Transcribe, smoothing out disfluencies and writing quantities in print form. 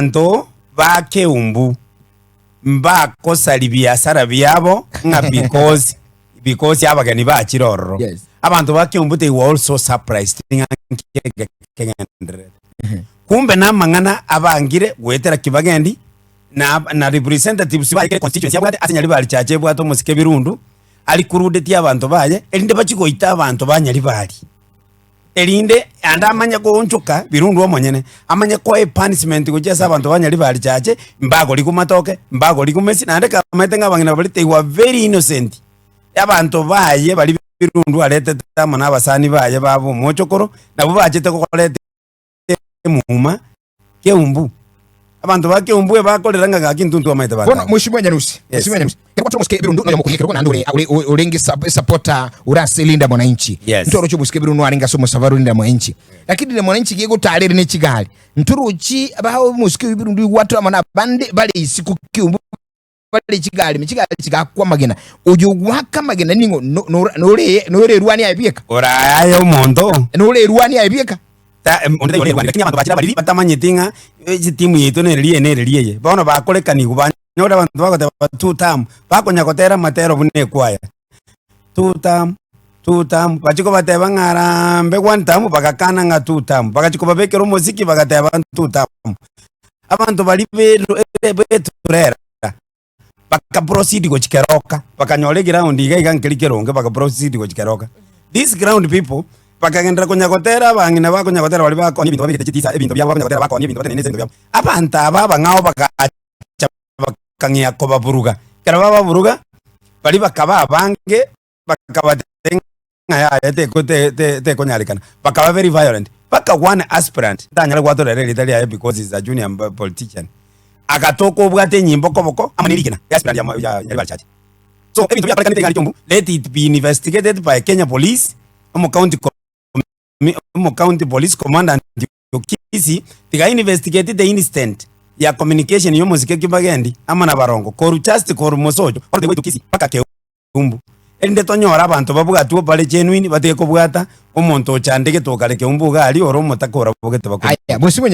Abanto ba Keumbu mbakosaria biasara biabo ng'a because because abageni bachire ororo. Yes. Abanto ba Keumbu they were also surprised ng'a nki eke kegendererete. Kumbe na amang'ana abangire goetera kibagendi na na representatives baye kere constituency abwate ase Nyaribari Church ebwate omosike Birundu arikurudetie abanto baye erinde bachie goita abanto ba Nyaribari. Erinde ande amanye goonchoka birundu omonyene, amanye koa epunishment gochia ase abanto ba Nyaribari Church, mbagorigwe matoke, mbagorigwe mesi, naende kamaete ng'a abang'ina baria they were very innocent. Abanto baye baria birundu aretete amo na abasani baye babo omochokoro, nabwo bachete gokoreta emuma Keumbu. Abanto ba Keumbu ebakorera ng'a gaki intwe ntwamaete Bono batano. Mheshimiwa Nyanusi, Yes. Mheshimiwa Nyanusi, ekero gwachora omosike Birundu noyo omokunia ekerogo naende ore ore orenge sub- supporter ore ase Linda Mwananchi. Yes. Ntoroche omosike Birundu arenge ase omosafara o Linda Mwananchi. Lakini Linda Mwananchi gegotaara ere ne chigari. Ntorochi ba omosike oyo Birundu igwatora amo na abande bare isiko Keumbu bare chigari ime chigari chigakwa amagena. Oyo ogwaka amagena ning'o? No- nora- nore norerwanie aye bieka? Oraye aye omonto. Norerwanie aye bieka? Ta- em, onde taiyo orerwanie, lakini abanto bachire abariri batamanyeti ng'a etimu yaito nereri eye nereri eye. Bono bakorekanigwa banyore abanto bagoteba two term, bakonya gotera amatero buna ekwaya. Two term, two term, bachia kobateba ng'a harambee one term, bagakana ng'a two term. Bagachia kobabekera omosiki bagateba two term. Abanto baria beru beturera. Bakaproceed gochia keroka, bakanyora eground iga iga nkeri keronge bakaproceed gochia keroka. These ground people, bakagenderera konya gotera abang'ina bakonya gotera baria bakonia ebinto babegete chitisa ebinto biabo bakonya gotera bakonia ebinto batenene ase ebinto biabo. Abanto aba abang'ao bagacha bakang'ea kobaburuga, ekero bababuruga, baria bakaba abange bakabatebia ng'a yaya teko te te tekonyarekana, bakaba very violent, mpaka one aspirant, ntanyare gwatorera erieta riaye because is a junior politician, agatoka obwate enyimbo koboko amo ne rigena, aspirant ya ya Nyaribari Church. So ebinto biakorekanete iga Kiambu, let it be investigated by Kenya Police, omo county omo county police commandant o Kisii, tiga investigate the incident ya communication ya omosike Kibagendi amo na barongo korwa just korwa Mosocho all the way to Kisii mpaka Keumbu. Erinde tonyore abanto babwatwe bare genuine batige kobwata omonto ochandegete okare Keumbu iga aria ore omotaka orabogete bakobwate. Aya, mheshimiwa.